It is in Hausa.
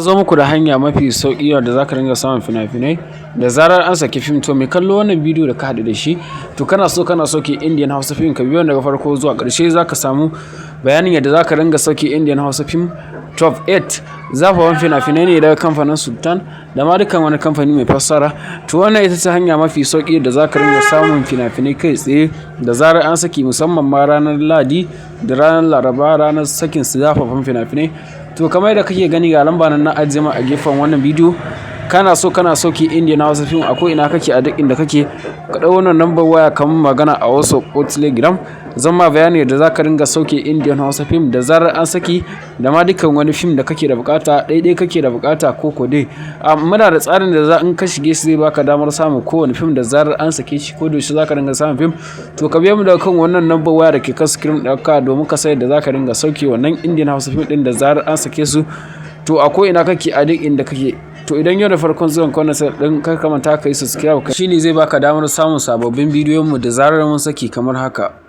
Zo muku da hanya mafi sauƙi wadda za ka ringa samun fina-finai da zarar an saki fim. To, mai kallo, wannan bidiyo da ka haɗu da shi, to kana so ke Indian Hausa film, ka biyo daga farko zuwa ƙarshe, za ka samu bayanin yadda za ka ringa sauke Indian Hausa film top 8. Zafafan fina-finai ne daga kamfanin Sultan da ma dukkan wani kamfani mai fassara. To, wannan ita ce hanya mafi sauƙi da za ka ringa samun fina-finai kai tsaye da zarar an saki, musamman ma ranar Lahadi da ranar Laraba, ranar sakin su zafafan fina-finai. To, kamar yadda kake gani, ga lamba nan na ajiye ma a gefen wannan bidiyo. Kana so ki Indian Hausa film a ko ina kake, a duk inda kake, ka ɗau wannan lambar waya kamar magana a WhatsApp ko Telegram. Zan ma bayani yadda za ka ringa sauke Indian Hausa film da zarar an saki, da ma dukkan wani film da kake da bukata, ɗaiɗai kake da bukata ko ko dai. Muna da tsarin da za in ka shige shi zai baka damar samun kowane film da zarar an sake shi, ko da yaushe za ka ringa samun film. To, ka biyo mu daga kan wannan lambar waya da ke kan screen ɗinka domin ka san yadda za ka ringa sauke wannan Indian Hausa film ɗin da zarar an sake su. To, a ko ina kake, a duk inda kake. To, idan yau da farkon zuwan ka wannan ɗin, kar ka manta ka yi subscribe, shine zai baka damar samun sababbin bidiyon mu da zarar mun saki kamar haka.